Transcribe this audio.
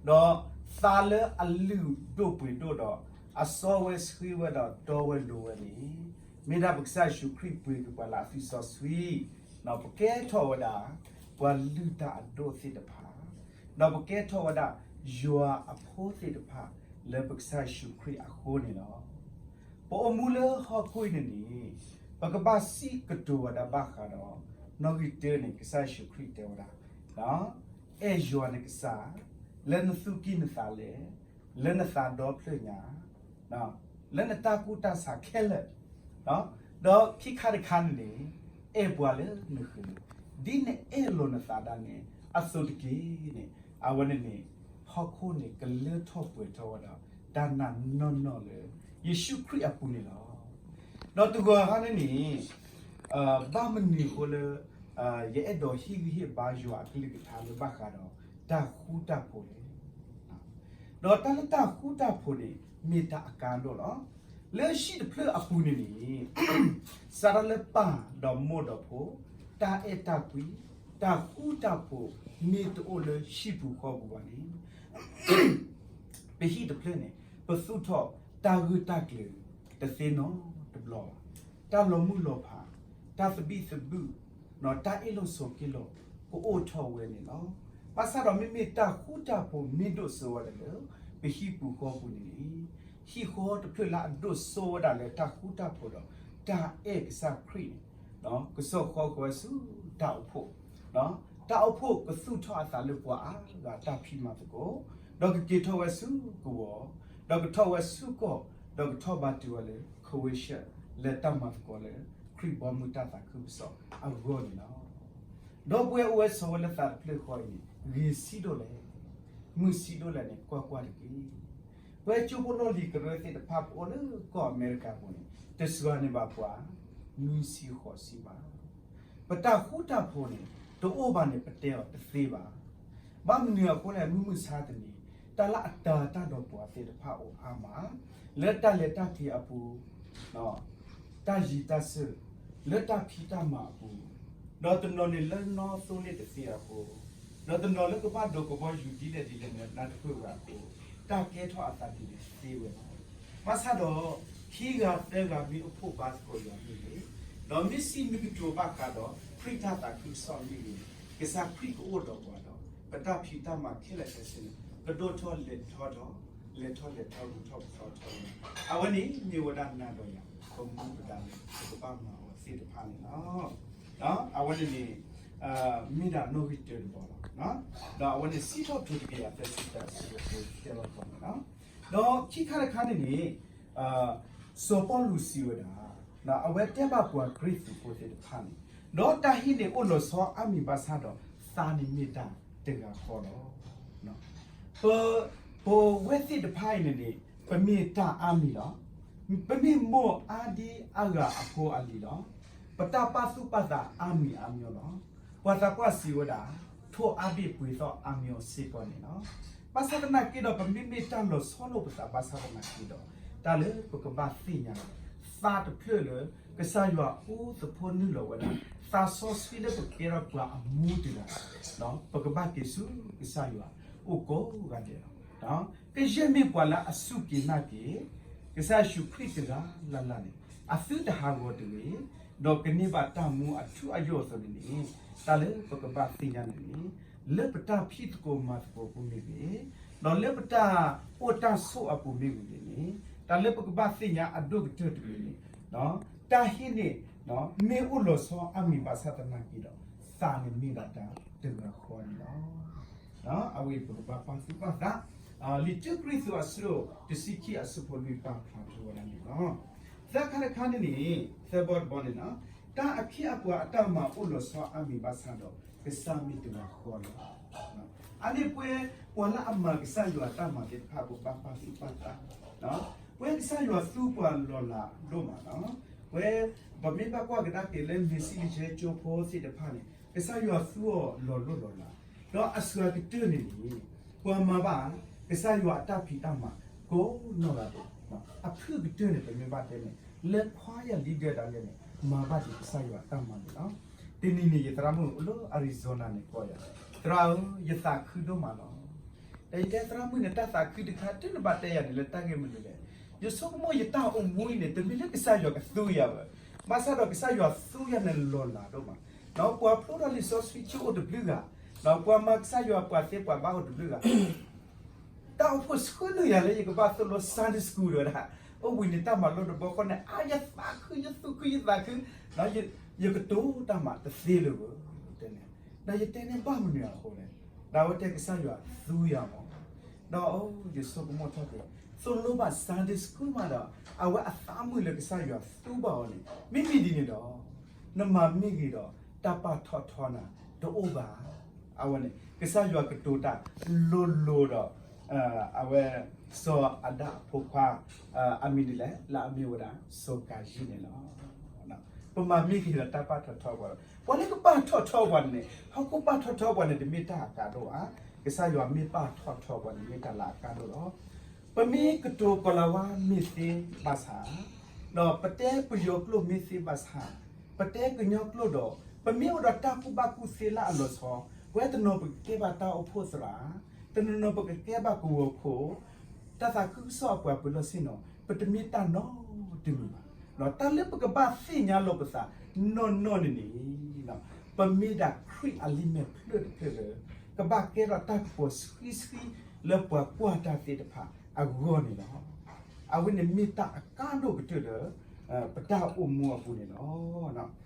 ဒီးသးလၢအလုၢ်ဒိၣ်ပှ့ၤဒိၣ်ဒီး အစီဝဲဆှံဝဲဒီးတီဝဲလိၤဝဲန့ၣ် မ့ၢ်ဒၣ်ပကစၢ်ယ့ၣ်ၡူးခရံာ်ပှ့ၤက့ၤပှၤလၢအသွံၣ်စီဆှံ, ဒီးပကဲထီၣ်ဝဲဒၣ် ပှၤလုၢ်တၢ်အဒိၣ်သ့ၣ်တဖၣ်, ဒီးပကဲထီၣ်ဝဲဒၣ် ယွၤအဖိသ့ၣ်တဖၣ် လၢပကစၢ်ယ့ၣ်ၡူးခရံာ်အဃိန့ၣ်လီၤ. ပအိၣ်မူလၢဟီၣ်ခိၣ်အံၤန့ၣ်န့ၣ် ပကဘၣ်စံးကတိၤဝဲဒၣ်ဘၣ်ဃးဒီး နီၣ်ဂံၢ်တၢန့ၣ် ကစၢ်ယ့ၣ်ၡူးခရံာ်တဲဝဲဒၣ်, အဲၣ်ယွၤနကစၢ် လၢနသူၣ်ကံၢ်နသးလဲ, လၢနသးဒီဖျၢၣ်ညါ, လၢနတၢ်ကူၣ်တၢ်ဆးခဲလၢာ်, ဒီးခံခါတခါန့ၣ်န့ၣ် အဲၣ်ပှၤလၢနဃၢၤ, ဒ်နအဲၣ်လီၤနသးဒၣ်နဲအသိးတက့ၢ်န့ၣ်, အဝဲန့ၣ်န့ၣ် ဟီၣ်ခိၣ်န့ၣ်ကလၢထီၣ်ပှဲၤထီၣ်ဝဲဒၣ် တၢ်နာ်နီၢ်နီၢ်လၢ ယ့ၣ်ၡူးခရံာ်အပူၤန့ၣ်လီၤ. ဒီးတဂီၤဟါန့ၣ်န့ၣ် ဘၣ်မနုၤအဃိလၢ ယအဲၣ်ဒိးဟ့ၣ်ဂံၢ်ဟ့ၣ်ဘါယွၤအကလုၢ်ကထါလၢဘၣ်ဃးဒီး တၢ်ဃူတၢ်ဖိးလဲၣ်. ဒီးတၢ်လၢတၢ်ဃူတၢ်ဖိးန့ၣ် မ့ၢ်တၢ်အကါဒိၣ်လီၤ. လၢဟံၣ်တဖျၢၣ်အပူၤန့ၣ်န့ၣ် စးထီၣ်လၢပၢ်ဒီးမိၢ်ဒီးဖိ, တၢ်အဲၣ်တၢ်ကွံ, တၢ်ဃူတၢ်ဖိး မ့ၢ်တအိၣ်လၢဟံၣ်ပူၤဃီပူၤဘၣ်န့ၣ် ပဟံၣ်တဖျၢၣ်န့ၣ် ပသူၣ်ထီၣ်တၢ်ဂုၢ်တၢ်ကျၢၤတသ့နီတဘျီဘၣ်. တၢ်လီၤမုၢ်လီၤဖး, တၢ်သဘံၣ်သဘုၣ်, တၢ်အ့ၣ်လိာ်ဆိးက့လိာ် ကအိၣ်ထီၣ်ဝဲန့ၣ်လီၤ. ဘၣ်ဆၣ်ဒီးမ့မ့ၢ်တၢ်ဃူတၢ်ဖိးမ့ၢ်ဒိၣ်စိဝဲဒၣ်လၢ ပဟံၣ်ပူၤဃီပူၤန့ၣ်န့ၣ် ဟံၣ်ဃီတဖျၢၣ်လၢအဒိၣ်စိဝဲဒၣ်လၢတၢ်ဃူတၢ်ဖိးဒီး တၢ်အဲၣ်ကစၢ်ခရံာ်န့ၣ် ကစိာ်ဃီက့ၤဝဲဆူတၢ်အိၣ်ဖှိၣ်, တၢ်အိၣ်ဖှိၣ်ကသူၣ်ထီၣ်အသးလၢပှၤအါဂၤတၢ်ဖံးမၤသကိး, ဒီးကက့ၤထီၣ်ဝဲဆူကဝီၤ, ဒီးကထီၣ်ဝဲဆူကီၢ်, ဒီးကထီၣ်ဘါထုဝဲလၢ ခဝ့ၡၢၣ် လၢတၢ်မၤသကိးလၢ ခရံာ်ဘီမုၢ်တၢ်သးခုကစီၣ်အဂီၢ်န့ၣ်လီၤ. ဒီပုၢ်ဝဲၢ်အိၣ်ဝဲဆိးဝဲလၢသးတဖျၢၣ်ဃီအံၤန့ၣ် ဂ့ၤဆံးဒိၣ်လဲၣ်, မုာ်ဆံးဒိၣ်လဲၣ်န့ၣ် ကွၢ်ကွၢ်တက့ၢ်. ပဝဲကၠိဖိလီၢ်လံၤကရၢသ့ၣ်တဖၣ် ပအိၣ်လၢကီၢ်အမဲရကၤပူၤန့ၣ် တစှၤန့ၢ်ဘၣ်ပှၤ နွံဆံဃိးဆံဘၣ်. ပတၢ်ဃူတၢ်ဖိးန့ၣ် တအိၣ်ဘၣ်န့ၣ် ပတဲအီၤတသ့ဘၣ်. ဘၣ်မနုၤအဃိလဲၣ် မုၢ်မုၢ်ဆါတနံၤ တၢ်လၢအတၤတၢ်ဒီးပှၤသ့ၣ်တဖၣ်အိၣ်အါမး, လၢတၢ်လဲၤတၢ်က့ၤအပူၤ, တၢ်ယံၤတၢ်စၢၢ်, လၢတၢ်ဖံးတၢ်မၤအပူၤ, ဒီးတနီၤန့ၣ်လၢနီၣ်သိလ့ၣ်တသ့အဃိ, ဒီးတနီၤလၢကဘၣ်ဒိးကဘီယူၤဒ်လဲၣ်ဒ်လဲၣ်န့ၣ် နၢ်တပၢၢ်ဝဲအဃိ, တၢ်ကဲထီၣ်အသးဒ်န့ၣ်သ့ဝဲလီၤ. ဘၣ်ဆၣ်ဒီး ခံဂၤသၢဂၤမ့ၢ်အိၣ်ဖှိၣ်ဘါသကိးယွၤမ့ၢ်ဂ့ၤ, ဒီးမ့ၢ်စံးမ့ၢ်ကတိၤဘၣ်ဃးဒီး ခရံာ်တၢ်သးခုကစီၣ်မ့ၢ်ဂ့ၤန့ၣ် ကစၢ်ခရံာ်ကအိၣ်ဒီးပှၤဒီး ပတၢ်ဖံးတၢ်မၤခဲလၢာ်ခဲဆ့န့ၣ် ကဒိၣ်ထီၣ်လဲၤထီၣ်ထီၣ်, လဲၤထီၣ်လဲၤထီၣ် ဂုၤထီၣ်ပသီထီၣ်န့ၣ် အဝဲန့ၣ်မ့ၢ်ဝဲဒၣ်နၤဒီးယၤ ပမူပဒါလၢ ပကဘၣ်မၤအီၤသ့ၣ်တဖၣ်န့ၣ်လီၤ. အဝဲန့ၣ်န့ၣ် မ့ၢ်ဒၣ်နီၣ်ဂံၢ်တၢတဘီလီၤ. ဒီးအဝဲန့ၣ် စံးထီၣ်ပတြၢၤကယၤသၢဆံတၢ အဆၢဖိတဲလီၤပှၤန့ၣ်လီၤ. ဒီးခံခါတခါန့ၣ်န့ၣ် စီၤပီလူးစံးဝဲဒၣ် အဝဲတဲဘၣ်ပှၤခရံာ်ဖိသ့ၣ်တဖၣ်န့ၣ်, ဒီးတၢ်ဟံးန့ၢ်အိၣ်လီၤဆီအါမံၤဘၣ်ဆၣ်ဒီး သးန့ၣ်မ့ၢ်တၢ်တဂၤဃီလီၤ. ပ ပဝဲသ့ၣ်တဖၣ်အံၤန့ၣ်န့ၣ် ပမ့ၢ်တၢ်အါမံၤလီၤ. ပမ့ၢ်မိၢ်အါဒံအါဂၤအဖိအလံၤလီၤ. ပတၢ်ပာ်သူၣ်ပာ်သးအါမံၤအါမျိၤလီၤ. ပှၤသးပှၢ်စံးဝဲဒၣ် ထိၣ်အါဘ့ၣ်ပှ့ၤသီၣ်အါမျိၤစ့ၢ်ကီးန့ၣ်လီၤ. ဘၣ်ဆၣ်သနာ်က့ဒီး ပမ့မ့ၢ်တၢ်လီၤဆီလိာ်ပသးဘၣ်ဆၣ်သနာ်က့ဒီး တၢ်လၢပကဘၣ်သ့ၣ်ညါ သးတဖျၢၣ်လၢ ကစၢ်ယွၤအူသဖိနုာ်လီၤဝဲဒၣ် သးစီဆှံလၢပကဲထီၣ်ပှၤအမူတဂၤ, ပကဘၣ်က့ၤဆူကစၢ်ယွၤအိၣ်ကိးဂၤဒဲးလီၤ. ကယဲၢ်မ့ၢ်ပှၤလၢအစူၢ်က့ၤနာ်က့ၤ ကစၢ်ယ့ၣ်ၡူးခရံာ်တဂၤလၢ်လၢ်န့ၣ် အသုတဟးဂီၤတဂ့ၤ, ဒီးကန့ၢ်ဘၣ်တၢ်မူအထူအယိာ်အသိးန့ၣ်န့ၣ် တၢ်လၢပကဘၣ်သ့ၣ်ညါန့ၣ်န့ၣ် လၢပတၢ်ဖံးသကိးမၤသကိးပူၤမ့ၢ်ဂ့ၤ, ဒီးလၢပတၢ်အိၣ်တၢ်ဆိးအပူၤမ့ၢ်ဂ့ၤန့ၣ်န့ၣ် တၢ်လၢပကဘၣ်သ့ၣ်ညါအဒိၣ်ကတၢၢ်တမံၤန့ၣ် တၢ်ဟံးန့ၢ် မ့ၢ်အိၣ်လီၤဆီအါမံၤဘၣ်ဆၣ်သနာ်က့ဒီး သးန့ၣ်မ့ၢ်ဒၣ်တၢ်တဂၤဃီန့ၣ်လီၤ. အဝဲအံၤပကဘၣ်ပာ်သူၣ်ပာ်သး, လံာ်တၢကရံၣ်သူးအဆၢဒိၣ်တဆံခံအဆၢဖိလွံၢ်ပာ်ဖျါထီၣ်ဝဲဒၣ်န့ၣ်လီၤ. သၢခါတခါန့ၣ်န့ၣ် သၢဘီတဘီန့ၣ်လီၤ. တၢ်အခ့အပှၤအတၢ်မၤအိၣ်လီၤဆီအါမံၤဘၣ်ဆၣ်ဒီး ကစၢ်မ့ၢ်တဂၤဃီလီၤ. အန့ၣ်ပဝဲ ပှၤလၢအမၤကစၢ်ယွၤတၢ်မၤသ့ၣ်တဖၣ် ပဘၣ်ပာ်သူၣ်ပာ်သး, ပဝဲကစၢ်ယွၤသူပှၤလီၤလးဒိၣ်မးလီၤ. ပဝဲ ပမ့ၢ်ဘၣ်ကွၢ်ကဒါက့ၤလၢမ့ၤစံလံၡဲကၠိဖိသ့ၣ်တဖၣ်န့ၣ် ကစၢ်ယွၤသူအီၤလီၤလိၣ်လီၤလး, ဒီးအစှၤကတၢၢ်န့ၣ်န့ၣ် ပှၤမၤဘၣ် ကစၢ်ယွၤအတၢ်ဖံးတၢ်မၤကိးနီၢ်ဂၤဒဲး, အဖုၣ်ကတၢၢ်န့ၣ် ပမ့ၢ်ဘၣ်တဲန့ၣ် လၢ choir leader ဒၣ်လဲာ်န့ၣ် မၤဘၣ်ဒံးကစၢ်ယွၤအတၢ်မၤန့ၣ်လီၤ. တနံၤန့ၣ် ယသရၣ်မုၣ်အိၣ်လၢ Arizona န့ၣ် ကိးယၤ, သရၣ်ဧၢ, ယသးခုဒိၣ်မးလီၤ. ဒီးယတဲသရၣ်မုၣ်န့ၣ် တၢ်သးခုတခါ တုၤနဘၣ်တဲယၤန့ၣ် လၢတၢ်ဂ့ၢ်မနုၤလဲၣ်. ယဆိကမိၣ်ယတၢ်အိၣ်မူအံၤန့ၣ် တမ့ၢ်လၢကစၢ်ယွၤကသူယၤဘၣ်. ဘၣ်ဆၣ်ဒီးကစၢ်ယွၤသူယၤန့ၣ်လီၤလးဒိၣ်မး. ဒီးပှၤဖျိထီၣ်လံာ်စီဆှံကၠိအိၣ်တဘျုးဂၤ, ဒီးပှၤမၤကစၢ်ယွၤပှၤသ့ပှၤဘါအိၣ်တဘျုးဂၤ တၢ်အိၣ်ဖှိၣ်ဆှၢနုာ်ယၤလၢယကဘၣ်သိၣ်လိ Sunday School ဒီးဝဲဒၣ်, အိၣ်ဘှံးနံၤ တၢ်မၤလိတဘျီဃီန့ၣ် အါ ယသးခု ယသူၣ်ခုယသးခု, ဒီးယကတိၤတၢ်မၤတသ့လၢၤဘၣ်, တဲန့ၣ်. ဒီးယတဲန့ၣ် ဘၣ်မနုၤအဃိလဲၣ်. ဒီးအဝဲတဲကစၢ်ယွၤသူယၤမး. ဒီးယဆိကမိၣ်ထီၣ်က့ၤ သိၣ်လိဘၣ် Sunday School မးဒီး အဝဲအသးမုာ်လၢကစၢ်ယွၤသူဘၣ်အီၤန့ၣ် မ့မ့ၢ်ဒ်န့ၣ်ဒီး နမၤမ့ၢ်ဂ့ၤဒီး တၢ်ပာ်ထီၣ်ထီနၤတအိၣ်ဘၣ်. အဝဲန့ၣ် ကစၢ်ယွၤကတိၤတၢ်လိၤလိၤဒီး အဝဲ စီၤအၤဒၣ်အဖိခွါ အမံၤဒ်လဲၣ် လၢအမ့ၢ်ဝဲဒၣ် စီၤကၤယံၣ်န့ၣ်လီၤ. ပမၤမ့ၢ်ဂ့ၤဒီးတၢ်ပာ်ထီၣ်ထီပှၤလီၤ. ပှၤလၢကပာ်ထီၣ်ထီပှၤန့ၣ်န့ၣ် ဟီၣ်ခိၣ်ပာ်ထီၣ်ထီပှၤန့ၣ် တမ့ၢ်တၢ်အကါဒိၣ်ဧါ. ကစၢ်ယွၤမ့ၢ်ပာ်ထီၣ်ထီပှၤန့ၣ် မ့ၢ်တၢ်လၢအကါဒိၣ်လီၤ. ပမ့ၢ်ကတိၤကီၤလၤဝါမ့ၢ်သ့ဘၣ်ဆၣ်, ဒီးပတဲပယီၤကျိာ်မ့ၢ်သ့ဘၣ်ဆၣ်, ပတဲကညီကျိာ်ဒီး ပမ့ၢ်အိၣ်ဒီးတၢ်ကူၣ်ဘၣ်ကူၣ်သ့လၢအလီၤဆီ, ပဝဲတနီၤပကကဲဘၣ်တၢ်အိၣ်ဖှိၣ်သရၣ်, တနီၤနီၤပကကဲဘၣ်ကဝီၤခိၣ်, တၢ်သးခုကစီၣ်အပှၤပၢၤလီၢ်ဆ့ၣ်နီၤ, ပတမ့ၢ်တၢ်နီတမံၤဘၣ်. ဒီးတၢ်လၢပကဘၣ်သ့ၣ်ညါလီၤပသးနီၢ်နီၢ်န့ၣ်န့ၣ် ပမ့ၢ်ဒၣ်ခရံာ်အလံာ်မဲာ်ဖျၢၣ်တဖျၢၣ်လၢ ကဘၣ်ကဲထီၣ်တၢ်ကပီၤဆှံဆှံလၢပှၤကွၢ်တၢ်သ့ၣ်တဖၣ်အဂီၢ်န့ၣ်လီၤ. အဝဲန့ၣ်မ့ၢ်တၢ်အကါဒိၣ်ကတၢၢ်လၢ ပတၢ်အိၣ်မူအပူၤန့ၣ်လီၤ.